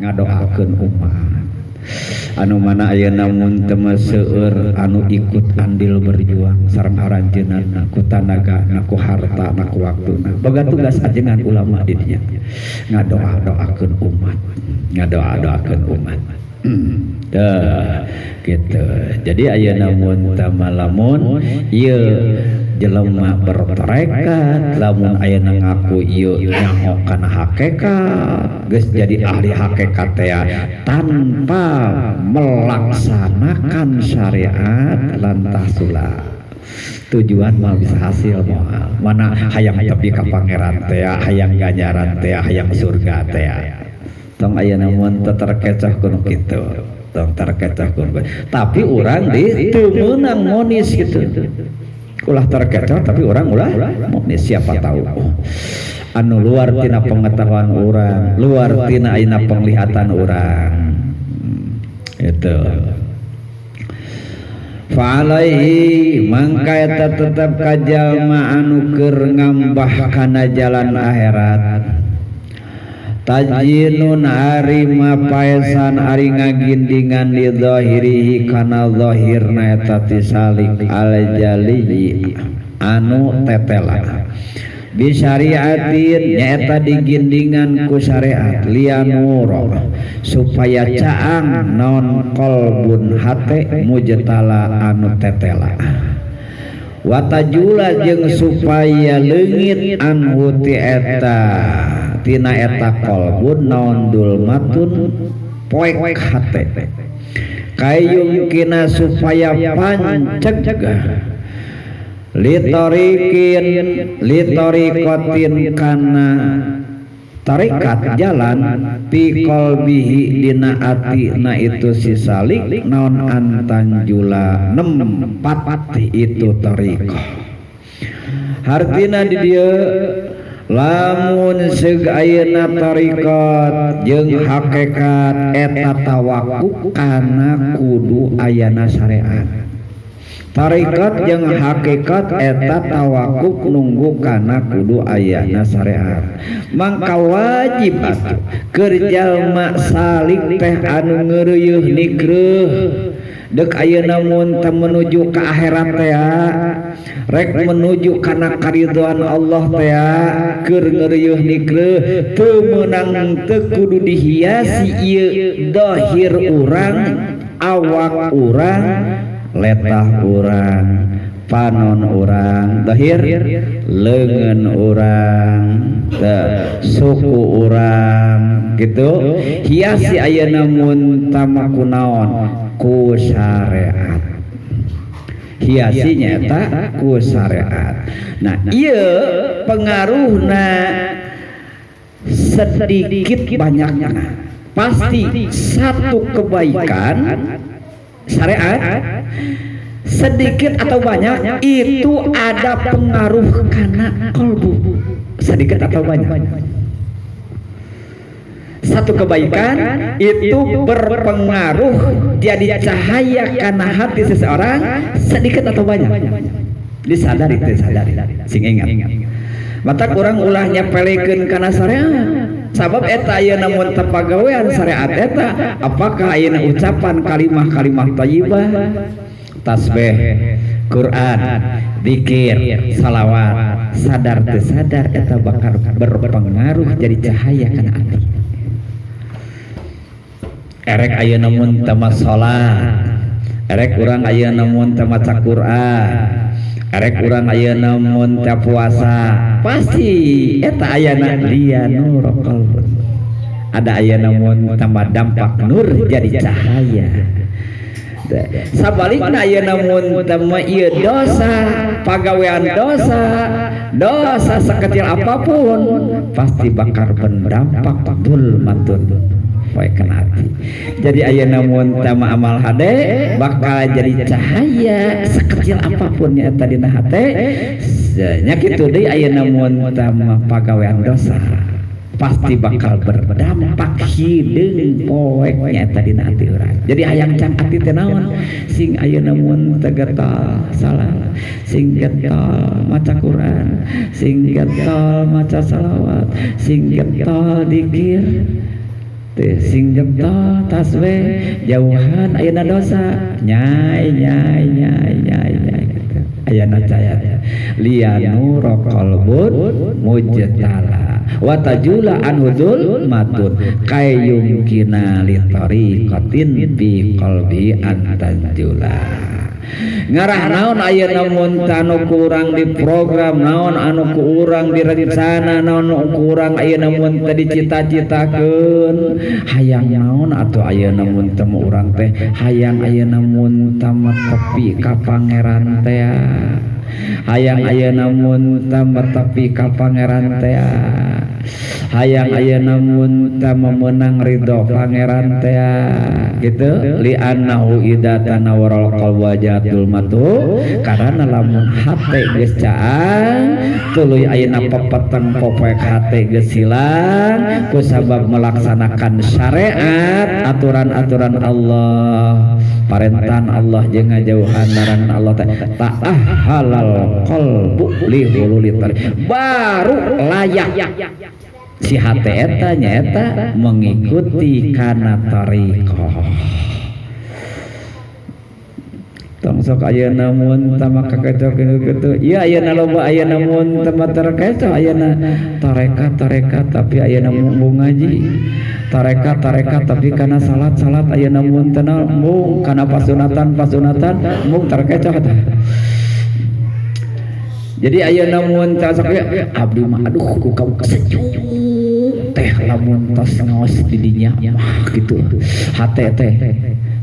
Ngadoakeun umat anu mana ayeuna mun teu seueur anu ikut andil berjuang sareng aranjeunna ku tanaga, ku harta, ku waktuna. Boga tugas ajengan ulama di dinya, ngadoa-doakeun umat, ngadoa-doakeun umat. Tah, gitu. Jadi ayeuna mun lamun ieu jelema bertarekat, lamun ayeuna ngaku ieu nyaho kana hakikat, geus jadi ahli hakikat teh tanpa melaksanakan syariat, lantah sula tujuan mah bisa hasil moal. Mana hayang tepi ka Pangeran teh, hayang ganjaran teh, hayang surga teh. Tong ayeuna mun teu terkecoh kudu kitu, tong terkecoh kudu, tapi urang di teu meunang monis gitu. Ulah terkecoh, tapi orang ulah monis. Siapa tahu anu luar tina pengetahuan orang, luar tina ayeuna penglihatan orang itu. Fa'alaihi, mangka eta tetep ka jalma anu keur ngambah kana jalan akhirat, tazyinun ari mapaesan, ari ngagindingan, li zahirihi kana zahirna eta ti salik, aljali anu tetela, bisyariatin nyaeta digindingan ku syariat, liyanura supaya caang naon qalbun hate, mujtala anu tetela, watajula jeung supaya leungit, anhu ti eta, tina eta qalbun, naon dulmatun poek hate, kayumkina supaya panceg, litorikin litorikotin kana tarekat jalan, fi qalbihi dina ati na itu si salik, naon antanjula nempat itu tariqah. Hartina di dieu, lamun seug ayeuna tarekat jeung hakikat eta tawakuf kana kudu ayana syariat. Tarekat jeung hakikat eta tawakuf nunggu kana kudu ayana syariat. Mangka wajib atuh keur jalma salik teh anu ngeureuyeuh nikreuh, dek ayeuna mun teu menuju ka akhirat teh, rek menuju kana karidhoan Allah teh, keur ngeureuyeuh nikreuh teu meunang teu kudu dihiasi ieu dahir urang, awak urang, letah urang, panon urang, dahir leungeun urang, suku urang gitu. Hiasi ayeuna mun tama ku naon? Ku syariat. Hiasinya eta ku syariat. Nah, ieu pengaruhna sedikit banyaknya pasti satu kebaikan syariat sedikit atau banyak itu ada pengaruh karena kolbu. Sedikit atau banyak satu kebaikan itu berpengaruh jadi cahaya karena hati seseorang, sedikit atau banyak, disadari disadari, sing ingat. Mata kurang ulah nyepelekeun kana syariat, sabab eta ayeuna mun teu pagawean syariat eta, apakah ayeuna ucapan kalimah-kalimah thayyibah, tasbih, Quran, zikir, salawat, sadar teu sadar eta bakal berpengaruh jadi cahaya kana hati. Erek ayeuna mun teu salat, erek urang ayeuna mun teu maca Quran, erek urang ayeuna mun teu puasa, pasti eta ayana liyanura qalbun, ada ayeuna mun tambah dampak nur jadi cahaya. Sabalikna, ayeuna mun teu ieu dosa, pagawean dosa, dosa sekecil apapun pasti bakal berdampak zulmatun poe kana hati. Jadi ayeuna mun teu amal hade bakal jadi cahaya sekecil apapun nya dina hate nya. Kitu deui, ayeuna mun teu pagawean dosa pasti bakal berdampak hideung poek nya dina hati urang. Jadi hayang cang ati teh naon? Sing ayeuna mun teu getol salat, sing getol maca Quran, sing getol maca salawat, sing getol dikir. Teh sing jento tasbih jauhan ayeuna dosa nyai nyai nyai nyai nyai gitu. Ayana caya lianura qalbun mujtala wa tajula anhu dzulmatun kayyumkina li tariqatin bi qalbi antanjula. Ngarah naon ayeuna mun anu kurang di program naon anu kurang direncana naon anu kurang ayeuna mun teu dicita-citakeun hayang naon atuh ayeuna mun teu urang teh hayang ayeuna mun teu tepi ka pangeran teh hayang ayeuna mun teu tepi ka pangeran teh hayang ayeuna mun teu meunang ridho pangeran teh gitu li annahu idza tanawwaral qalbu jatul matu karena lamun hate geus caang tuluy ayeuna pepeteng popoek hate geus hilang kusabab melaksanakan syariat aturan-aturan Allah parentan Allah jeung ngajauhan larangan Allah teh ta'ahhalal qalbu li hululi baru layak si hate eta nyaeta mengikuti kana tariqah. Tong sok ayeuna mun tama kakecoh kitu. Ieu ayeuna loba ayeuna mun tama terkecoh ayeuna tarekat tarekat tapi ayeuna mung ngaji. Tarekat tarekat tapi kana salat salat ayeuna mun teu mung kana pasunatan pasunatan mung terkecoh tah. Jadi ayeuna mun teh sok abdi mah aduh ku kamu sejuk teh lamun tos ngaos di dinya mah gitu hate teh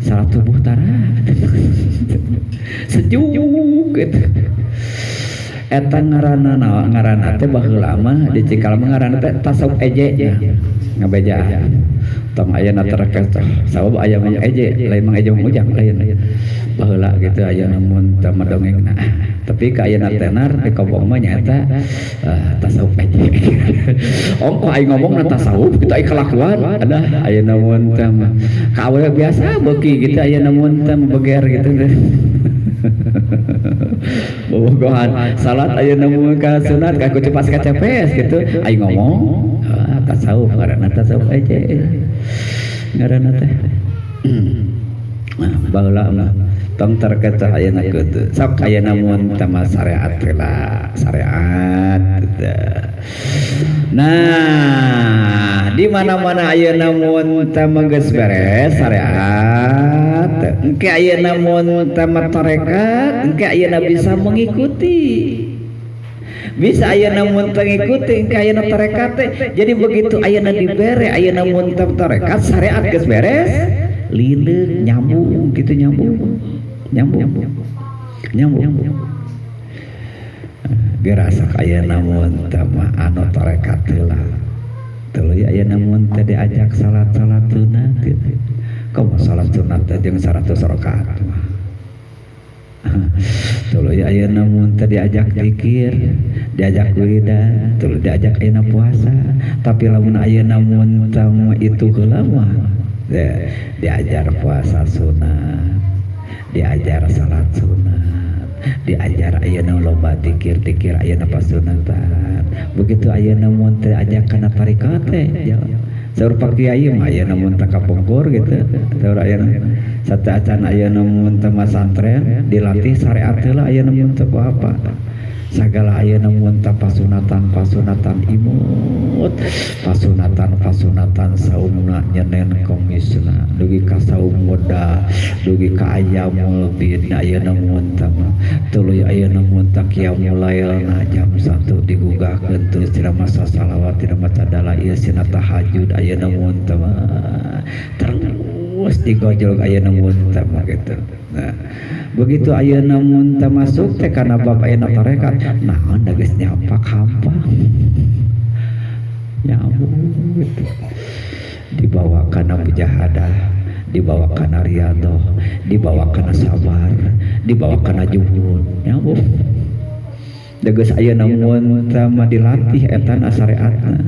salah tubuh tara sejuk gitu eta ngaranna naon ngaranna teh baheula mah di Cikal mah ngaranna teh tasawuf eje ngabejaan tong ayeuna terkecoh sabab aya Mang Eje lain Mang Eje Mang Ujang lain baheula gitu ayeuna mun teu madongengna tapi ka ayeuna tenar di kobong mah nyaeta tasawuf eje ongkoh aing ngomongna tasawuf kitu aing kelakuan adah ayeuna mun teh mah ka awewe biasa beuki gitu ayeuna mun teh beger gitu bobogohan salat ayeuna mun ka sunat ka kucupas ka cepes gitu aing ngomong tasawuf ngaranna tasawuf eje ngaranna teh baheula mah tong terkecoh ayeuna kitu sok ayeuna mun teh mah syariat heula syariat gitu. Nah di mana-mana ayeuna mun teh mah geus beres syariat engke ayeuna mun teh mah tarekat engke ayeuna bisa mengikuti bisa ayeuna mun teu ngikuti engke ayeuna tarekat teh. Jadi begitu ayeuna dibere ayeuna mun teh tarekat syariat geus beres lileuk nyambung gitu nyambung nyambung nyambung gerasa ayeuna mun teh mah anu tarekat heula tuluy ayeuna mun teh diajak salat-salat sunat gitu komo salat sunat teh jeung 100 rakaat mah tuluy ayeuna mun teh diajak zikir diajak wiridan tuluy diajak ayeuna puasa tapi lamun ayeuna mun teh itu heula mah diajar puasa sunat diajar salat sunat diajar ayeuna loba zikir-zikir ayeuna pasunatan begitu ayeuna mun teh ajak kana tarekat teh saur Pak Kiai mah ayeuna mun teh kapungkur gitu saur ayeuna sateuacan ayeuna mun teh masantren dilatih syariat heula ayeuna mun teh ku apa sagala ayeuna mun teh pasunatan pasunatan imut pasunatan pasunatan saumna nyenen komisna dugi ka saum muda dugi ka ayyamul bid ayeuna mun teh tuluy ayeuna mun teh qiyamul lailna jam 1 digugahkeun tuluy tina masa salawat tina maca dalail tina tahajud ayeuna mun teh terus digojlok ayeuna mun teh gitu. Nah, begitu ayeuna mun teh masuk teh kana bab ayeuna tarekat naon da geus nyampak hampa nyambung gitu dibawa kana mujahadah dibawa kana riyadhah dibawa kana sabar dibawa kana juhud nyambung da geus ayeuna mun teh mah dilatih eta na syariatna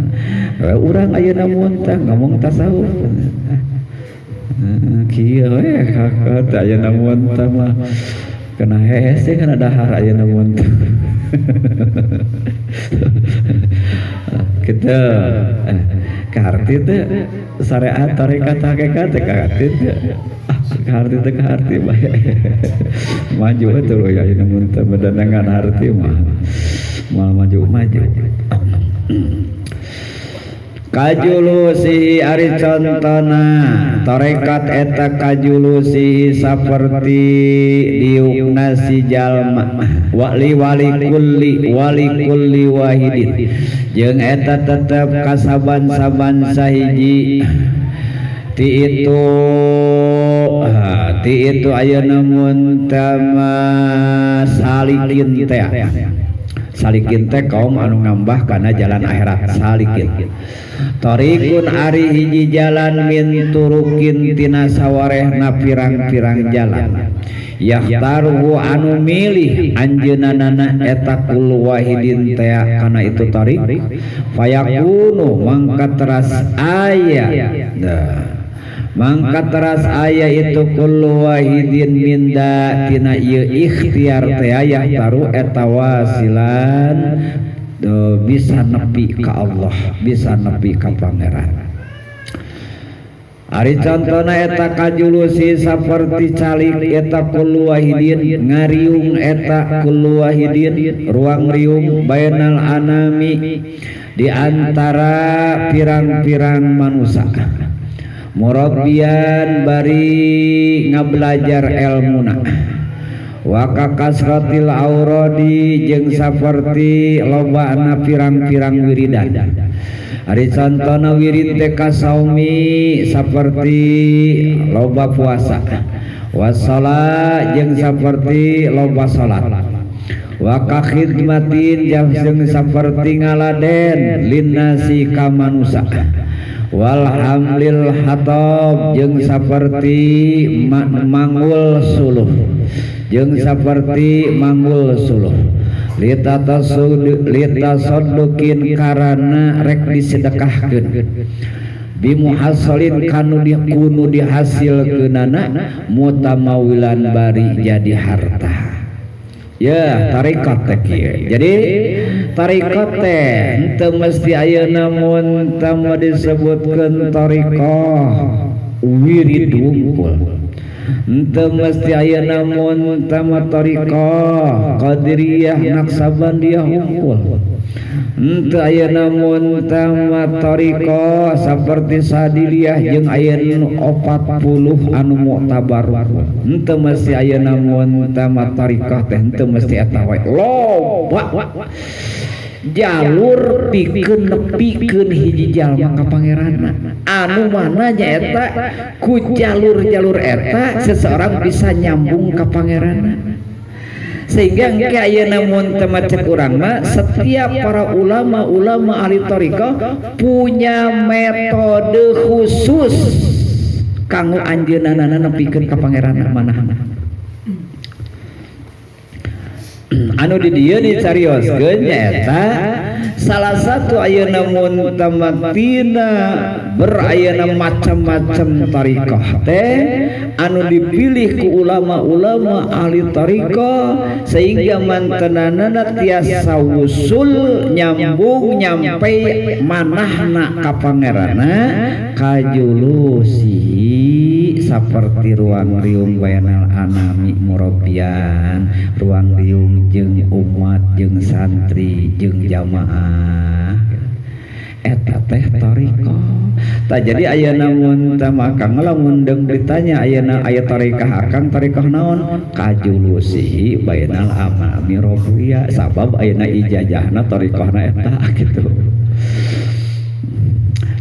urang ayeuna mun teh ngomong tasawuf kieu we kakak ayeuna mun teh mah kena hese kana dahar ayeuna mun teh Gitu. Kaharti teh syariat tarekat hakikat teh kaharti teh. Ah, kaharti teh kaharti bae. Maju atuh ya ayeuna mun teu bedenengan harti mah. Moal maju-maju. Kajulusi ari contona tarekat eta kajulusi saperti diukna si jalma wali wali kulli wali kulli wahidin jeung eta tetep kasaban-saban sahiji ti itu ti itu ayeuna mun tama salikin teh. Salikin teh kaum anu ngambah kana jalan akhirat salikin. Tariqun ari hiji jalan min turukin tina sawarehna pirang-pirang jalan. Yahtaruhu anu milih anjeunana eta kullu wahidin teh kana itu tariq fayakunu mangka teras aya. Nah, mangka teras aya itu kullu wahidin minda tina ieu ikhtiar teh yahtaru eta wasilan bisa nepi ka Allah, bisa nepi ka Pangeran. Ari contona eta kajulusi saperti calik eta kullu wahidin ngariung eta kullu wahidin ruang riung bainal anami di antara pirang-pirang manusia. Murabbian bari ngabelajar elmuna wa kakasratil auradi jeung saperti lobana pirang-pirang wiridan. Ari contona wirid teh kasaumi saperti loba puasa wassalat jeung saperti loba salat wa kakhidmatin jeung saperti ngaladen linnasi ka manusa wal hamlil hatab jeung saperti manggul suluh jeung saperti manggul suluh litasadduqin karana rek disedekahkeun bimuhassalin kanu dikunu dihasilkeunana mutamawilan bari jadi harta. Ya tarekat teh kieu. Jadi tarekat teh henteu mesti ayeuna mun teu disebutkeun tarekah wirid wungkul. Henteu mesti ayeuna mun teu tarekah qadiriyah naqsabandiyah wungkul. Henteu ayeuna mun teu tarekah saperti sadiliyah jeung ayeuna 40 anu muktabar. Henteu mesti ayeuna mun teu tarekah teh henteu mesti eta wae. Loba jalur pikeun nepikeun hiji jalma ka Pangeranna. Anu mana nyaeta ku jalur-jalur eta seseorang bisa nyambung ka Pangeranna. Sehingga engke ayeuna mun teu maca urang mah setiap para ulama-ulama ahli thariqah punya metode khusus kanggo anjeunna nepikeun ka Pangeranna manahna. Anu di dieu dicarioskeun nyaeta salah satu ayeuna mun tamatina berayeuna macam-macam thariqah teh anu dipilih ku ulama-ulama ahli thariqah sehingga mantenanana tiasa wusul nyambung nyampe manahna ka Pangeranna kajulusi saperti ruang riung bayanal anami murabbian ruang riung jeung umat jeung santri jeung jamaah eta teh thariqah. Tah jadi ayeuna mun teh akang lamun deung ditanya ayeuna aya thariqah akang thariqah naon kajulusihi bainal amami rabbiya sabab ayeuna ijazahna thariqahna eta kitu.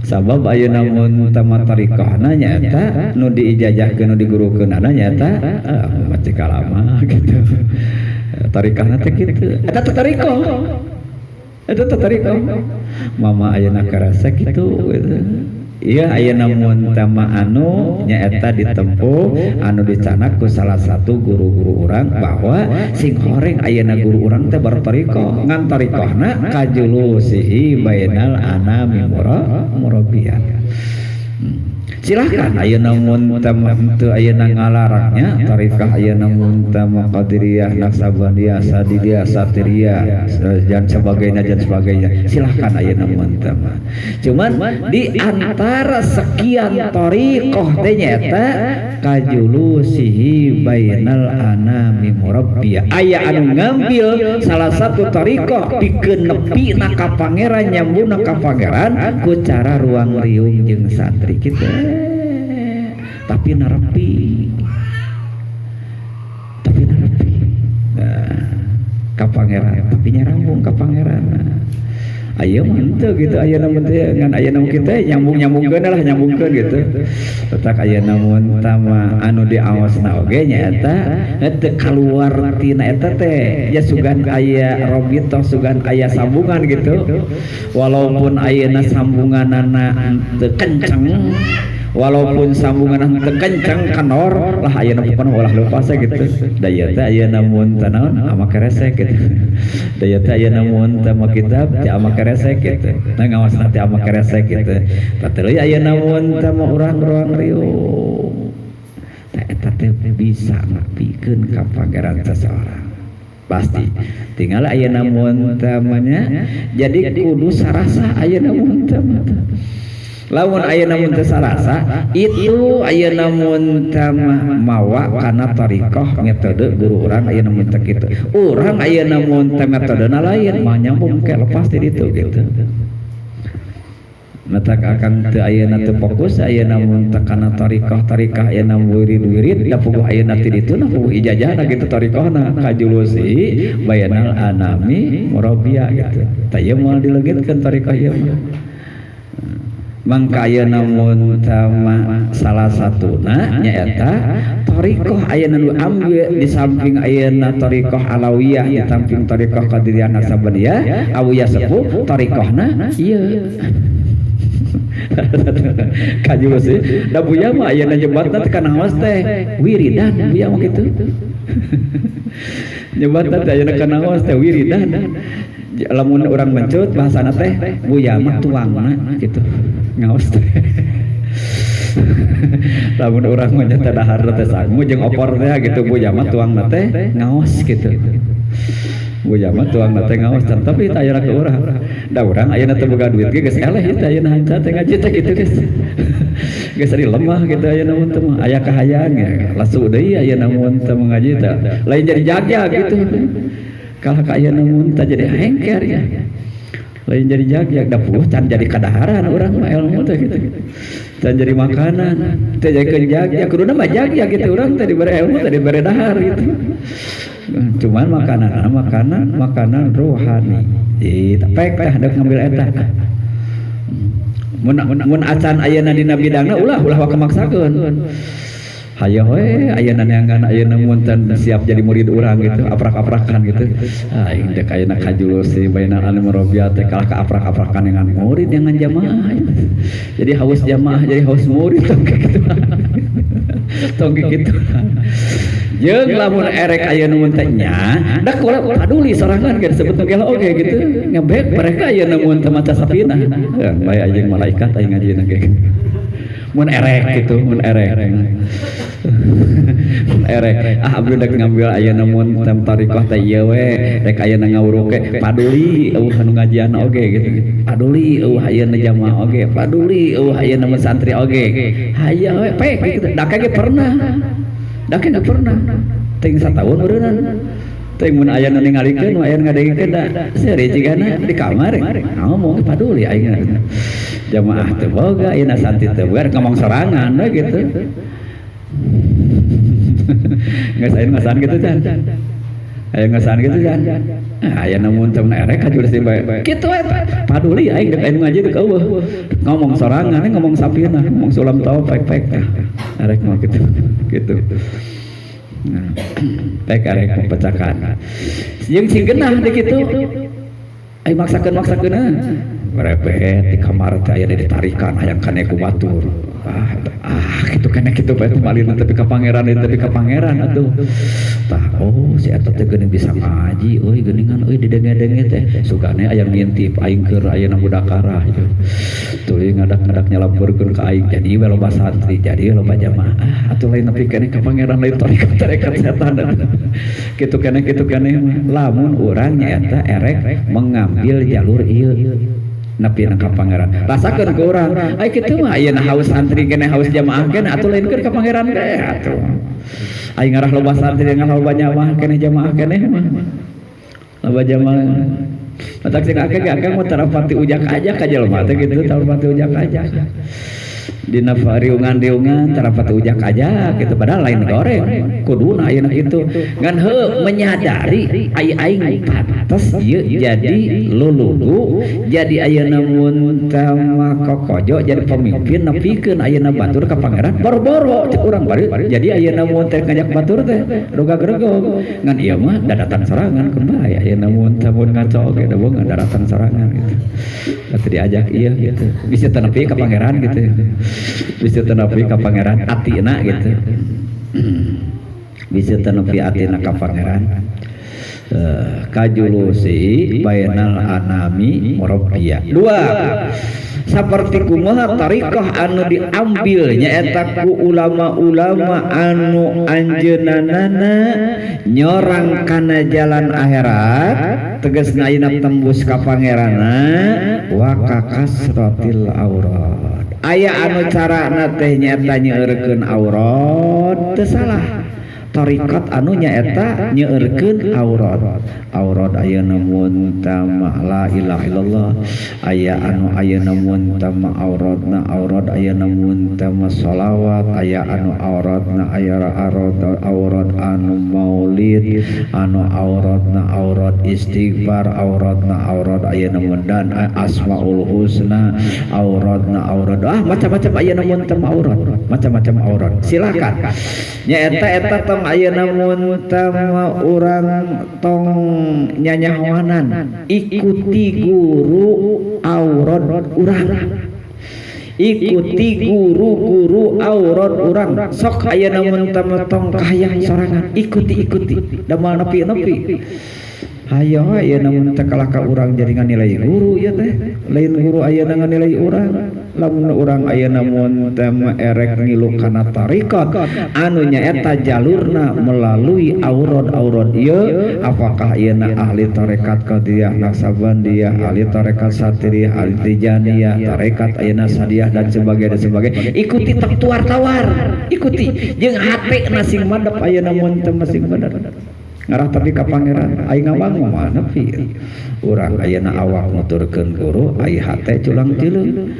Sabab ayeuna mun teh thariqahna nyaeta nu diijazahkeun nu digurukeunana nyaeta umat cikalama kitu. Thariqahna teh kitu. Eta teh thariqah. Eta teh thariqah. Mama ayeuna karasa kitu gitu. Iya ayeuna mun teh anu nyaeta ditempuh anu dicanak ku salah satu guru-guru urang bahwa sing horeng ayeuna guru urang teh berthariqah ngan thariqahna kajulusihi bainal anami murabbiyan. Silahkan ayeuna mun teu ayeuna ngalarangnya tarikah ayeuna mun Qadiriyah, Naqsyabandiyah, Syadziliyah, Syattariyah, dan sebagainya dan sebagainya. Silahkan ayeuna mun. Cuman di antara sekian thariqah teh nyaeta kajulusihi bainal anami murabbiya. Aya anu ngambil salah satu thariqah pikeun nepi na ka Pangeran, nyambungna ka Pangeran ku cara ruang riung jeung santri kitu, tapi narepi, tapi narepi, nah, ka Pangeran, tapi nyarambung ka Pangeran. Ayo mah henteu gitu. Ayeuna mah teh ngan ayeuna mah kita nyambung-nyambungkeun lah, nyambungkeun gitu. Tetak ayeuna mun tama anu diaosna oge nyaeta teu kaluar tina eta teh ya, sugan aya robitoh, sugan aya sambungan gitu. Walaupun ayeuna sambunganana teu kenceng, walaupun sambungan teu kenceng kenor lah, ayeuna pokona ulah lupa gitu. Da ieu teh ayeuna mun teh naon ama keresek gitu. Da ieu teh ayeuna mun teh mawa kitab teh ama keresek gitu. Nah, ngawasna teh ama keresek gitu. Tah, ayeuna mun teh mah urang ruang riung teh eta teh bisa nepikeun ka Pangeran seseorang pasti. Tinggal ayeuna mun teh jadi kudu sarasa. Ayeuna mun teh, lamun ayeuna mun teu sarasa itu, ayeuna mun teu mawa kana thariqah metode guru urang. Ayeuna mun teu kitu, urang ayeuna mun teu metodena lain mah nyambung ke lepas di ditu gitu. Matak akang teu ayeuna teu fokus ayeuna mun teu kana thariqah thariqah, ayeuna wirid-wirid da puguh ayeuna ti ditu na puguh ijazahna gitu, thariqahna kajulusi bainal anami murabbiya gitu. Tah, ieu moal dileungitkeun thariqah ieu mah. Mangka ayeuna mun tama salah satuna nyaeta thariqah ayeuna nu ambil di samping ayeuna thariqah Alawiyah, di samping thariqah Qadiriyah, Naqsyabandiyah, Awiyah sepuh, thariqahna ieu kajulusi. Da Buya mah ayeuna nyebatna teh kana ngaos teh wiridan. Buya mah kitu nyebatna teh, ayeuna kana ngaos teh wiridan. Lamun urang mencut bahasana teh, Buya mah tuangna gitu ngaos teh. Lamun urang mah nyata dahar teh sangu jeung opor teh gitu, Buya mah tuangna teh ngaos gitu. Buya mah tuangna teh ngaos, tapi teu aya ke urang. Da urang ayeuna teu boga duit ge geus eleh teh ayeuna hanca teh ngaji teh gitu, geus geus ari lemah gitu. Ayeuna mun teh aya kahayang ya lasu deui. Ayeuna mun teh ngaji teh lain jadi jaga gitu, kalah ka ayeuna mun teh jadi hengker ya, lain jadi jagjag. Da puguh can jadi kadaharan urang mah ilmu teh gitu, can jadi makanan teh jadi jagjag. Kuduna mah jagjag gitu, urang teh dibere ilmu teh dibere dahar gitu, cuman makanan makanan makanan rohani. Ih, pek teh dek ngambil eta. Mun mun acan ayeuna dina bidangna, ulah ulah waka maksakeun. Hayo we ayeuna neangan ayeuna mun siap jadi murid urang gitu, aprak-aprakan gitu. Aing dek ayeuna kajulusi bainal anu murabbiya teh kalah ka aprak-aprakan dengan murid dengan jamaah. Jadi haus jamaah, jadi haus murid, tong gitu, tong gitu. Jeung lamun erek ayeuna mun teh nya da kula paduli sorangan ge disebut nu gelo oge gitu, ngebek mereka ayeuna mun teh maca Safinah bae aing malaikat aing ngajina ge. Mun erek gitu, mun erek, mun erek, ah, abdi dek ngambil ayeuna mun tem thariqah teh ieu we, rek ayeuna ngawuruke paduli euweuh anu ngajian oge gitu, paduli euweuh ayeuna jamaah oge, paduli euweuh ayeuna mun santri oge, hayo we pek gitu. Da ge pernah, da ge pernah ting sataun meureunnan. Teh mun aya nu ningalikeun, nu aya ngadengkeun, da seuri jigana di kamar ngomong paduli aing jamaah teu boga ayeuna, santri teu boga, ngomong sorangan we gitu. Geus aya ngasaan gitu can, aya ngasaan gitu can. Ah, aya namun teu erek kajulus bae kitu we, paduli aing dek aya ngaji teu euweuh, ngomong sorangan, ngomong Safinah, ngomong sulam tau pek pek erek mah gitu gitu. Nah, pek arek pepecahkan jeung sing genah di kitu. Ai maksakeun maksakeun, repet di kamar teh aya ditarikan hayang kane ku batur. Ah, ah, kitu keneh kitu bae malina, tapi ka pangeran, tapi ka pangeran atuh. Tah, oh, si eta teh geuning bisa ngaji euy, geuningan euy, didenge-denge teh sugane aya ngintip aing keur ayeuna mudakarah gitu, tuluy ngadak-ngadak nyalampurkeun ka aing, jadi we loba santri, jadi loba jamaah. Ah, atuh lain nepi keneh ka pangeran, lain tarekat, tarekat setan kitu keneh, kitu keneh lamun urang nyaeta erek mengambil jalur ieu nepi ka pangeran. Rasakeun ke urang, ai kitu mah ayeuna haus santri keneh, haus jamaah keneh, atuh lain keur ka pangeran teh atuh. Ai ngarah loba santri, ngarah loba jamaah keneh, jamaah keneh mah loba jamaah. Matak sing akeh ge akeh mah tarapati ujak aja ka jelema teh kitu, tarapati ujak aja dina riungan-riungan, tarapati ujak aja gitu, padahal lain goreng kuduna ayeuna kitu. Ngan heuh menyadari ai aing pantes ieu jadi lulugu, jadi ayeuna mun tama kokojo, jadi pemimpin nepikeun ayeuna batur ka pangeran, boro-boro cek urang bari. Jadi ayeuna mun teh ngajak batur teh ruga-regog, ngan ieu mah daratan sorangan keun bae. Ayeuna mun teh mun ngaco oge da boga daratan sorangan gitu, atuh diajak ieu gitu bisa teu nepi ka pangeran gitu, bisa teu nepi ka pangeran atina gitu, bisa teu nepi atina ka pangeran. Kajulusi bainal anami murabbiya. Dua, seperti kumaha tariqah anu diambil nyaeta ku ulama-ulama anu anjeunanana nyorang kana jalan akhirat, tegasna ayeuna tembus ka pangeranna, wa kakasratil aurad. Aya anu carana teh nyaeta nyeureurkeun aurad, teu salah tarikat anu nyaeta nyeueurkeun aurad. Aurad ayeuna mun tama la ilaha illallah, aya anu ayeuna mun tama auradna aurad ayeuna mun tama sholawat, aya anu auradna aya aurad aurad anu maulid, anu auradna aurad istighfar, auradna aurad ayeuna mun dan asmaul husna, auradna aurad, ah, macam-macam ayeuna mun tama aurad, macam-macam aurad silakan. Nyaeta eta tong ayeuna mun tama urang tong nyanyahoanan, ikuti guru aurad urang, ikuti guru-guru aurad urang. Sok ayeuna mun tama tong kahayang sorangan, ikuti, ikuti da moal nepi-nepi. Hayo ayeuna mun teh kalah ka urang jadi nganilai guru ieu teh, lain guru ayeuna nganilai urang. Lamun urang ayeuna mun teh erek ngilu kana tarekat anu nyaeta jalurna melalui aurad-aurad ieu, apakah ayeuna ahli tarekat Qadiriyah, Naqsabandiyah, ahli tarekat Satiriyah, ahli Tijaniyah, tarekat ayeuna Sadiah dan sebagainya dan sebagainya, ikuti tong tawar-tawar, ikuti jeung hate sing madep ayeuna mun teh masing bener ngarah tapi ka pangeran. Aing ngawang mah nepi urang ayeuna awak nuturkeun guru, ai hate culang cileung,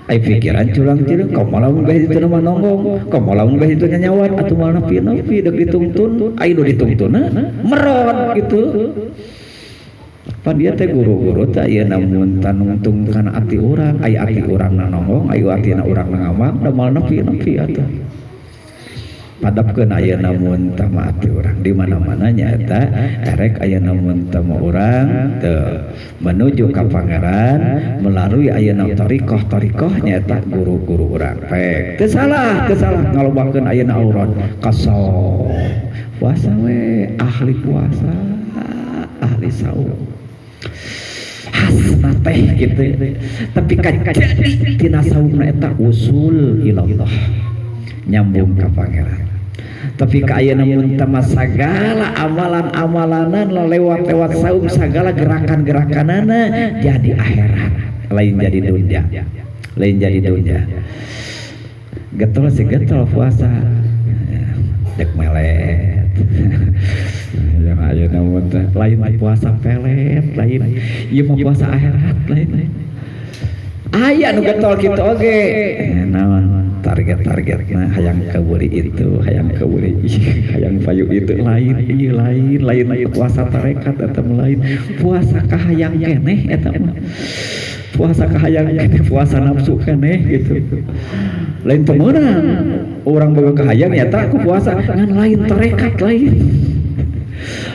ai pikiran culang cileung, komo lamun beh ditu mah nonggong, komo lamun beh ditu nyanyawat, atuh moal nepi-nepi deuk ditungtun. Ai nu ditungtunna merot gitu. Pan dia teh guru-guru teh ayeuna mun tanungtung kana ati urang, ai ati urang na nonggong, ai atina urang na ngawang, da moal nepi-nepi atuh. Padapkeun ayeuna mun tama ati urang di mana-mana nyaeta erek ayeuna mun tama urang teu menuju ka pangeran melalui ayeuna thariqah-thariqah nyaeta guru-guru urang. Pek teu salah, teu salah ngalobakeun ayeuna aurad kaso puasa we, ahli puasa, ahli saum, hasna teh gitu, tapi kajadi tina saumna eta usul ilallah, nyambung ka pangeran. Tapi ka ayeuna mun tama sagala amalan-amalanan lewat-lewat saum, sagala gerakan-gerakanana jadi akhirat, lain jadi dunia, lain jadi dunia. Getol sih getol puasa dek melet yang ayeuna mun teh lain puasa pelet, lain ieu mah puasa akhirat, lain lain. Aya nu getol kitu oge. Naon target-targetna, hayang kebeuli itu, hayang kebeuli, hayang payu itu, lain ieu, lain lain puasa tarekat eta mah, lain puasa kahayang keneh eta mah, puasa kahayang keneh, puasa nafsu keneh gitu. Lain teu meunang urang boga kahayang nyata aku puasa, ngan lain tarekat, lain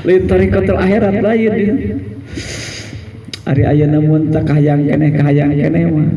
lain tarekatul akhirat, lain gitu. Ari ayeuna mun teh kahayang keneh, kahayang keneh mah.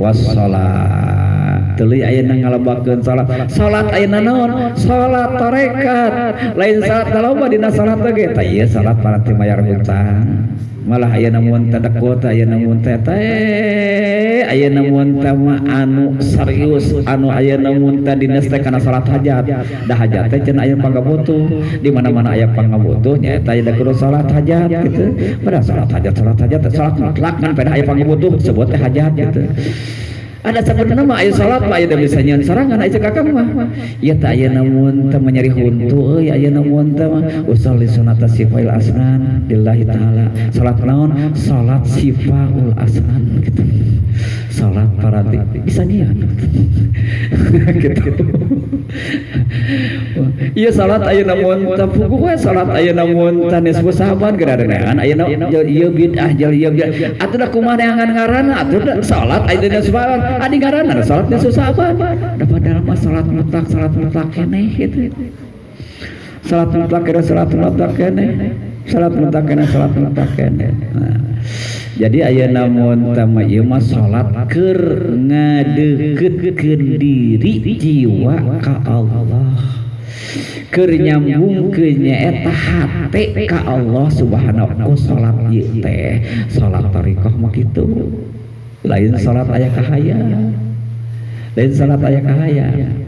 Wassalat. Tuluy ayeuna ngalobakeun salat. Salat ayeuna naon? Salat tarekat. Lain salat loba dina salat ge tah ieu salat paranti mayar hutang. Malah ayeuna mun teh dekut, ayeuna mun teh teh ayeuna mun teh mah anu serius, anu ayeuna mun teh dinas teh kana salat hajat. Da hajat teh cenah aya pangabutuh. Di mana-mana aya pangabutuh nyaeta aya kudu salat hajat gitu. Pada salat hajat, salat hajat, salat mutlak kan pada aya pangabutuh sebut teh hajat gitu. Ada sebenarnya mah aya salat mah aya bisa nyeun sorangan aya kakang mah. Ieu teh ayeuna mun teh nyeri huntu euy, ayeuna mun teh mah usolli sunata sifail asnan lillahi taala. Salat naon? Salat sifaul asnan gitu. Salat paranti bisa nyieun gitu. Ieu salat ayeuna mun teh puguh we salat ayeuna mun teh nisfu sahaban geurareunaan ayeuna ieu bid'ah jal ieu bid'ah. Atuh da kumaha neangan ngaranna atuh da salat ayeuna nisfu sahaban adi ngaranna salat nisfu sahaban. Da padahal mah salat mutlak keneh gitu. Salat mutlak keneh, salat mutlak keneh. Salat mutlak keneh, salat mutlak keneh. Nah, jadi ayeuna mun teh mah ieu mah salat keur ngadeuketkeun diri jiwa ka Allah. Keur nyambungkeun nyaeta hate ka Allah Subhanahu wa taala. Salat ieu teh salat thariqah mah kitu. Lain salat aya kahayang. Lain salat aya kahayang.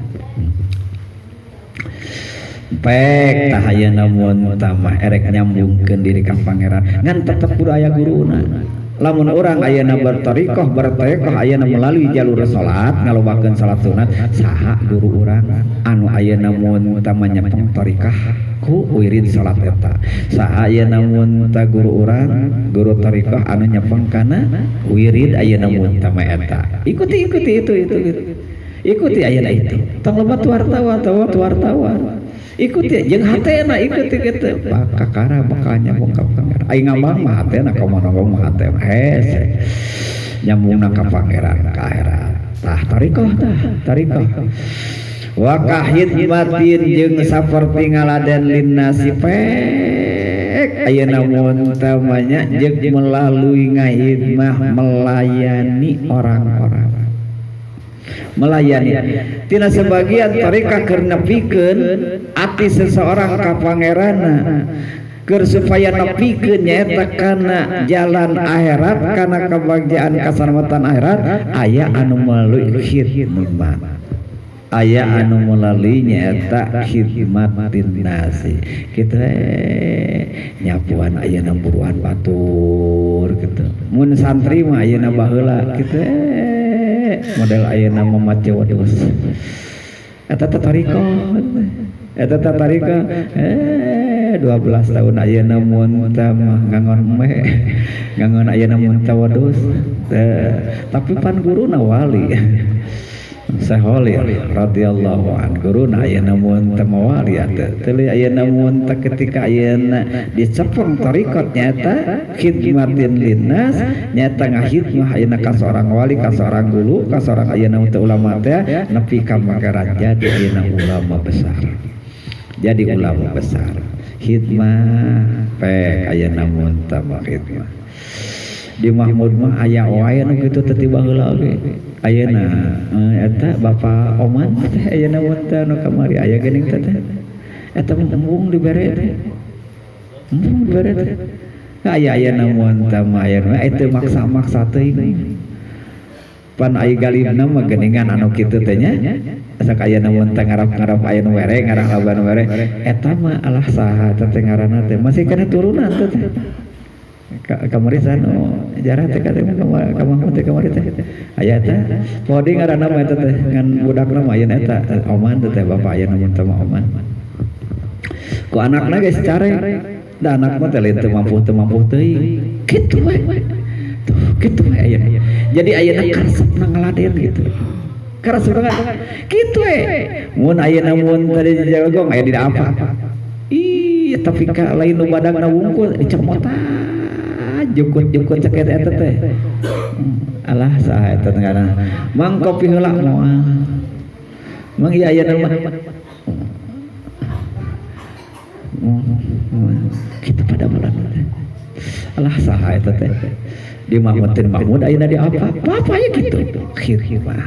Pek tah ayeuna mun tah mah erek nyambungkeun diri ka pangeran ngan tetep kudu aya guruna. Lamun urang ayeuna berthariqah, berthariqah ayeuna melalui jalur salat, ngalobakeun salat sunat, saha guru urang anu ayeuna mun tah mah nyepeng thariqah ku wirid salat eta? Saha ayeuna mun tah guru urang, guru thariqah anu nyepeng kana wirid ayeuna mun tah mah eta? Ikuti, ikuti itu itu. Ikuti ayeuna itu. Tong loba wartawan, wartawan. Ikuti jeung hatena ikuti kitu. Bakakara bakal nyambung ka pangeran. Aing ngambang mah hatena komo nongong mah hatena hese. Nyambungna ka pangeran ka akhirat. Tah thariqah tah, thariqah. Wa kahidmatin jeung saperti ngaladen linnasi pek ayeuna mun teh mah nya jeung melalui ngahidmah melayani orang-orang. Melayani tina sebagian thariqah keur nepikeun ati seseorang ka pangeranna, keur supaya nepikeun nyaeta kana jalan akhirat, kana kebahagiaan kasalamatan akhirat, aya anu melalui khidmat, aya anu melalui nyaeta khidmatin nasi kitu, nyapuan ayeuna buruan batur kitu. Mun santri mah ayeuna baheula kitu, model ayeuna mamaca wedhus eta teh thariqah, eta teh thariqah. 12 tahun ayeuna mun teh mah ngangon me ngangon ayeuna mun teh wedhus, tapi pan guruna wali Saholir radhiyallahu an, guruna ayeuna mun teh wali atuh. Teuing ayeuna mun teh ketika ayeuna dicepeng thariqat nyaeta khidmatin linnas, nyaeta ngahidmah ayeuna ka seorang wali, ka seorang guru, ka seorang ayeuna teh ulama teh nepi ka pangeran, jadi ayeuna ulama besar, jadi ulama besar khidmah pek ayeuna mun teh khidmah di Mahmud mah aya wae nu kitu teh ti baheula oge. Ayeuna eta Bapak Oman teh ayeuna mun teh nu kamari aya geuning teh eta embung dibere teh, embung dibere teh aya ayeuna mun teh mah aya itu maksa-maksa teuing pan ai galibna mah geuningan anu kitu teh nya. Sok ayeuna mun teh ngarap-ngarap aya nu were, ngarah laban were eta mah alah saha teh ngaranna teh masih kana turunan teh teh. Kamari sanu jarah teh ka Mahmud teh kamari teh aya teh podi ngaranna mah eta teh ngan budakna mah ayeuna eta Oman teh bapak ayeuna mun teh mah Oman ku anakna geus care da anak mah teh lain teu mampu, teu mampu teuing kitu we tuh kitu we ayeuna. Jadi ayeuna karesepna ngaladen gitu, karesepna kitu we. Mun ayeuna mun tadi jagong aya dina apa ih, tapi ka lain nu badagna wungkul dicomotan jukut-jukut ceket eta teh. Alah saha eta ngaranna? Mang kopi heula moal. Mang ieu ayeuna mah kita pada bulan teh. Alah saha eta teh? Di Mahmud teh Mahmud ayeuna di apa? Apa ya kitu. Khidmah.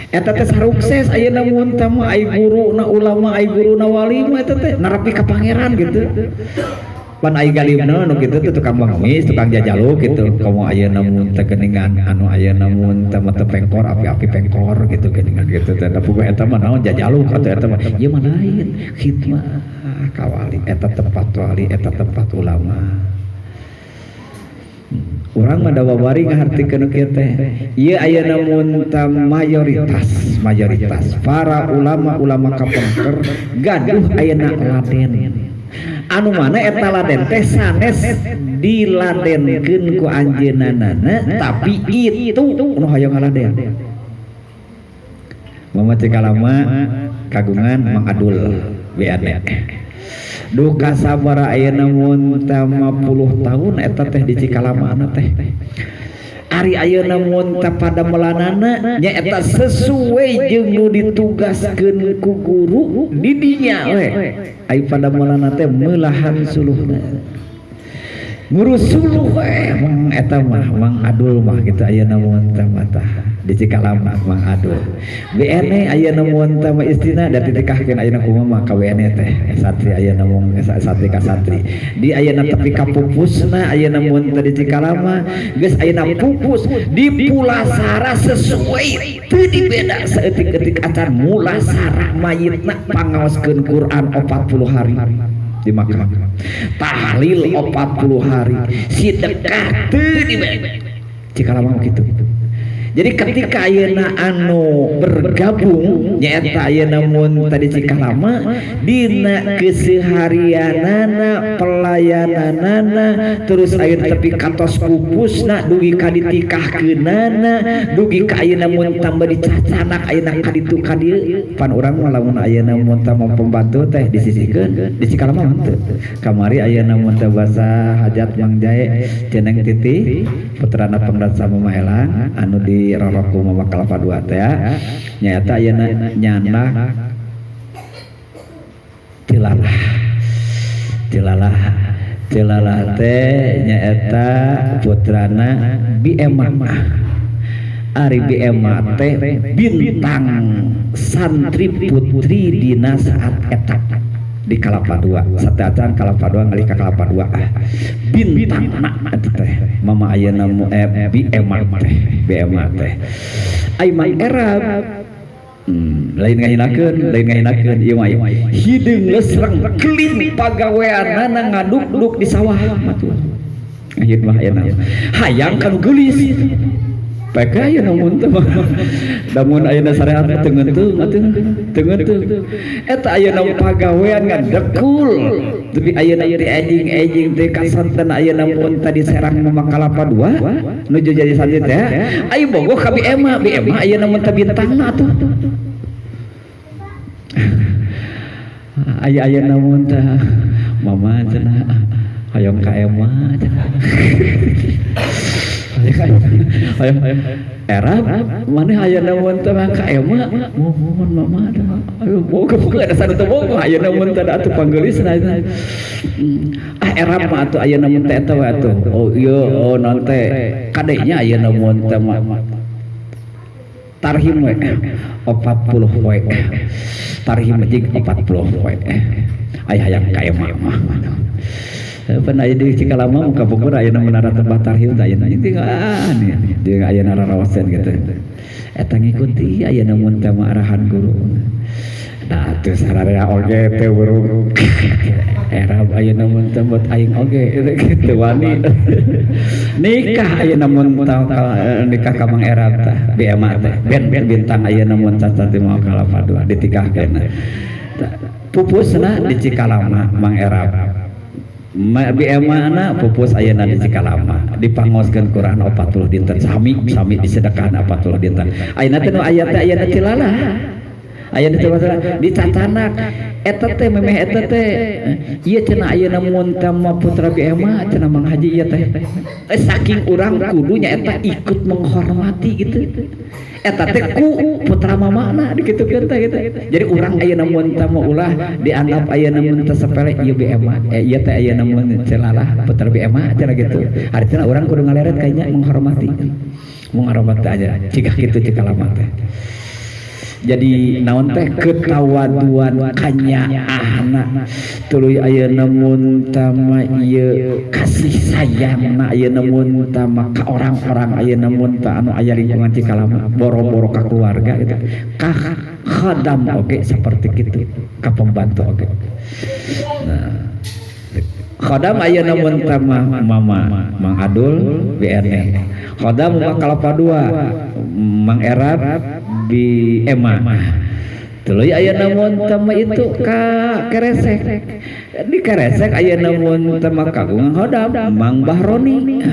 Eta teh sarukses ayeuna mun teh mah ai guruna ulama, ai guruna wali mah eta teh nepi ka pangeran gitu. Pan ai galimna nu kitu teh tukang pengemis, tukang jajaluk gitu. Komo ayeuna mun teh geuningan anu ayeuna mun teh mah teu pengkor, api-api pengkor gitu geuningan gitu teh. Da puguh eta mah naon, jajaluk atuh eta mah. Ieu mah lain, khidmah ka wali, eta tempat wali, eta tempat ulama. Urang mah da babari ngahartikeun nu kieu teh. Ieu ayeuna mun teh mayoritas, mayoritas para ulama-ulama kapengker gaduh ayeuna laden. Anu mana eta laden teh sanes diladenkeun ku anjeunna, tapi itu nu hoyong ngaladen. Mama Cikalama kagungan Mang Adul BAD. Duka sabara ayeuna mun teh 50 tahun eta teh di Cikalama teh. Ari ayeuna mun teh pada melanana nya eta sesuai jeung nu ditugaskeun ku guru di dinya we. Ari pada meulana teh meulahan suluhna. Ngurus suluh we mang eta mah Mang Adul mah kitu ayeuna mun teh mah tah di Cikalama Mang Adul. BN ayeuna mun teh mah istina da ditikahkeun ayeuna kumaha mah ka BN teh santri ayeuna mun santri ka santri. Di ayeuna tepi ka pupusna ayeuna mun teh di Cikalama geus ayeuna pupus di pulasara sesuai teu dibeda saeutik-eutik acan mulasara mayitna pangaoskeun Quran 40 hari di makam, tahlil 40 hari, sedekah teu dibeda. Cikalama mah kitu. Jadi ketika ayeuna anu bergabung nyaeta ayeuna mun tadi Cikalama dina keseharianana, pelayananana, terus ayeuna tepi katos pupusna dugi ka ditikahkeunana, dugi ka ayeuna mun tambah dicacanak ayeuna ka ditu ka dieu. Pan urang mah lamun ayeuna mun tambah pembantu teh disisihkeun, di Cikalama mah teu. Kamari ayeuna mun teh basa hajat Mang Jae ceneng titi putrana Pangrat sama Maelang anu di Roroku Mama Kalapa 2 teh nyaeta ayeuna nyandak tilalah tilalah tilalah teh nyaeta putrana Bi Ema. Ari Bi Ema teh bintang santri putri dina saat eta di Kalapa 2, sateuacan Kalapa 2 ngalih ka Kalapa 2, bintang eta teh mama ayeuna Bi Ema teh, Bi Ema teh ai Mang Erab, lain ngahinakeun, lain ngahinakeun ieu mah hideung lesreng keling pagaweanana ngaduk-duk di sawah mah tuh. Ngahit mah ayeuna hayang kanu geulis. Peka ayeuna mun teh mah. Lamun ayeuna syariat mah teu ngeunteung atuh, teu ngeunteung. Eta ayeuna pagawean ngadekul. Tapi ayeuna teh ejing-ejing teh kasanten ayeuna mun tadi serang mama Kalapa 2 nuju jadi santri teh. Ai bogoh ka Bi Ema, Bi Ema ayeuna mun teh bintangna atuh. Aya ayeuna mun teh mama cenah hoyong ka Ema cenah. Ayo era mana ayeuna mun teh ka Ema mohon mama teh ayo bogoh bogoh ada sanu teu bogoh ayeuna mun teh atuh panggeulisna. Ah era mah atuh ayeuna mun teh eta we atuh. Oh ieu oh naon teh kadenya ayeuna mun teh mah tarhim we 40 poe, tarhim jeung 40 poe aya hayang ka Ema mah. Pan aya di Cikalama muka Bogor ayeuna menara tempat tarhim teh ayeuna tinggal nih jeung ayeuna rarawasen gitu. Eta ngikuti ayeuna mun teh mah arahan guru. Nah atuh sararea oge teh burung era ayeuna mun teh buat aing oge kitu wani nikah ayeuna mun nikah ka Mang Erab teh Bi Ema teh ben bintang ayeuna mun cacat di Mawa Kalapa 2 ditikahkeun. Pupusna di Cikalama Mang Erab. Bi Ema na pupus ayeuna di Cikalama dipangoskeun Quran 40 dinten, sami sami disedekahna 40 dinten. Ayeuna teh nu aya teh ayeuna cilalah ayeuna teh dicacanak eta teh memeh eta teh ieu cenah ayeuna mun teh mah putra Bi Ema cenah Mang Haji ieu teh saking urang kudu nya eta ikut menghormati gitu eta teh ku putra mamana dikitukeun teh gitu. Jadi urang ayeuna mun teh mah ulah dianggap ayeuna mun teh sepele ieu Bi Ema, ieu teh ayeuna mun celalah putra Bi Ema cenah gitu. Artinya urang kudu ngaleret kayaknya menghormati, menghormati aja jika kitu Cikalama teh. Jadi naon teh ketawaduan kanyaahna, tuluy ayeuna mun tama ieu kasih sayangna ayeuna mun tama ka orang-orang ayeuna mun ta anu aya lingkungan Cikalama, boro-boro ka keluarga gitu, ka khadam oge seperti gitu, ka pembantu oge. Nah, khodam ayeuna mun tama mama Mang Adul BRN, khodam Mama Kalapa dua, Mang Erab di Ema, tuluy ayeuna mun tama itu ka Keresek, di Keresek ayeuna mun tama kagungan khodam Mang Bahroni.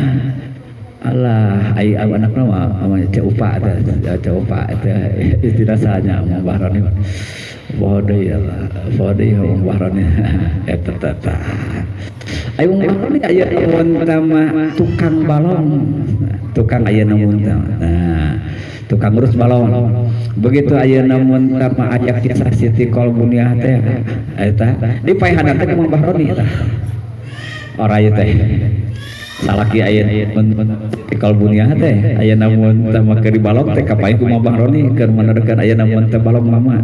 Allah, ai anakna mah ama Ceu Upa teh, Ceu Upa teh istilah sahanya Mang Bahroni. Poho deui lah, poho deui Mang Bahroni eta teh tah. Ai Mang Bahroni aya mun tama tukang balong, tukang ayeuna mun tama. Nah, tukang ngurus balong. Begitu ayeuna mun tama aya kisah Siti Kolbuniah teh eta dipaehanan teh ku Mang Bahroni tah. Oray teh salaki aya mun Siti Kolbuniah teh ayeuna mun tama keur dibalong teh kapain ku Mang Bahroni keur menerkeun ayeuna mun teh balong mama.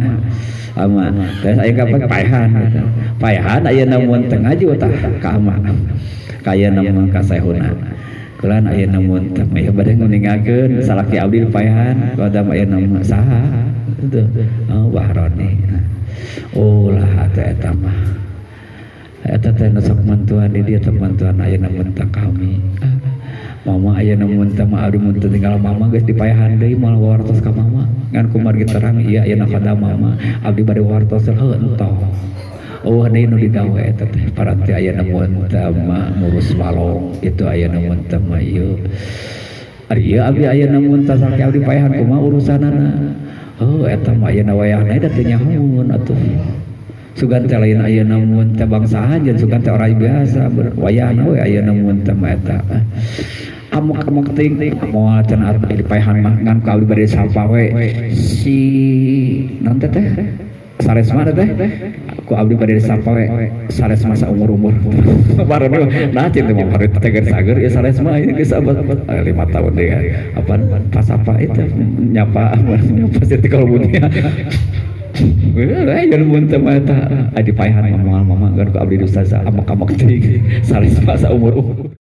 Ama teh aya kapan paehan gitu. Paehan ayeuna mun teh ngaju tah ka ama. Ka ayeuna mun ka sehuna. Kulan ayeuna mun teh mah bade nguningakeun salaki abdi paehan kodam ayeuna mah saha itu. Oh, Bahroni. Oh lah teh eta mah. Eta teh nu sok mantuan di dieu teh, mantuan ayeuna mun teh kami. Mama ayeuna mun teh mah abdi mun teu tinggal mama geus dipaehan deui, moal wartos ka mama. Ngan kumargi terang ieu ayeuna kada mama abdi bade wartos heuh entong. Oh, deui nu digawe eta teh paranti ayeuna mun teh mah ngurus balong itu ayeuna mun teh mah ieu. Ari ieu abdi ayeuna mun teh salaki abdi paehan kumaha urusanana. Oh, eta mah ayeuna wayahna da teu nyahoeun atuh. Sugan teh lain ayeuna mun teh bangsa anjeun, sugan teh oray biasa wayahna we ayeuna mun teh mah eta. Amok-amok teuing moal cenah abdi dipaehan mah, ngan ku abdi bade sapa we si naon teh teh Saresma teh, ku abdi bade disapa we Saresma saumur-umur. Baru nah cinta mah baru tegar sager ya Saresma ini geus abad 5 tahun deh apa pas apa itu nyapa nyapa Siti Kolbuniah. Eh, mun teh mah eta dipaehan mah moal mama, ngan ku abdi ustazah amok-amok teuing Saresma saumur-umur.